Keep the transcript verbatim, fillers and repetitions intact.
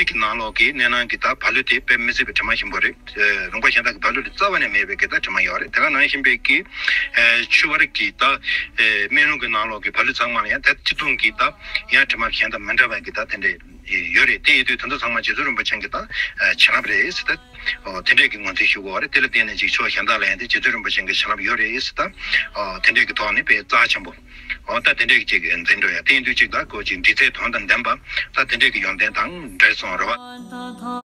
གི་ནང་ལོགས་ཀྱི་གནས་སྣང་གི་ད་བ་ལུ་དེ་དཔེ་མི་སྲིད་པའི་དྲི་མ་ཆེན་པོ་རེད། ལུང་པ་གཞན་དག་གི་བ་ལུ་ལ་རྩ་བ་ནས་མེད་པའི་གི་ད་དྲི་མ་ཡོད་རེད། དེ་ག་ནང་བཞིན་པའི་གི་ཆུ་བར་གྱི་ད་སྨན་ལུང་གི་ནང་ལོགས་ཀྱི་བ་ལུ་ཚང་མ་ལ་ཡང་ད་སྤྱི་མཚུངས་ཀྱི་ད་ཡང་དྲི་མ་གཞན་དང་མི་འདྲ་བ་གི་ད་དེ་འདྲས་ཡོད་རེད། དེ་ཡིན་དུས་དེ་ཚོ་ཚང་མ་རྗེ་བཙུན་རིན་པོ་ཆེ་གི་ད་བྱིན་རླབས་རེད་ཟེར་ད། ཨོ་དེ་འདྲས་ཀྱི་ངོས་འཛིན་ཞུ་དགོས་རེད། དེ་ལ་བརྟེན་ནས་ཅིག་ཆོས་གཞན་དག་ལ་ཡང་དེ་རྗེ་བཙུན་རིན་པོ་ཆེ་གི་བྱིན་རླབས་ཡོད་རེད་ཟེར་ད། ཨོ་དེ་འདྲས་ཀྱི་ཐོག་ནས་དཔེ་རྩ་ཆེན་པོ། ཨོ་ད་དེ་འདྲས་ཀྱི་ཅིག་འཛིན་འགྲོ་ཡ་དེ་ཡིན་དུས་ཅིག་ད་ཀོ་ཅིག་འབྲི་རྩལ་དོན་དང་ལྡན་པ་ད་དེ་འདྲས་ཀྱི་ཡོན་ཏན་དང་འབྲེལ་སོང་རེད་བ།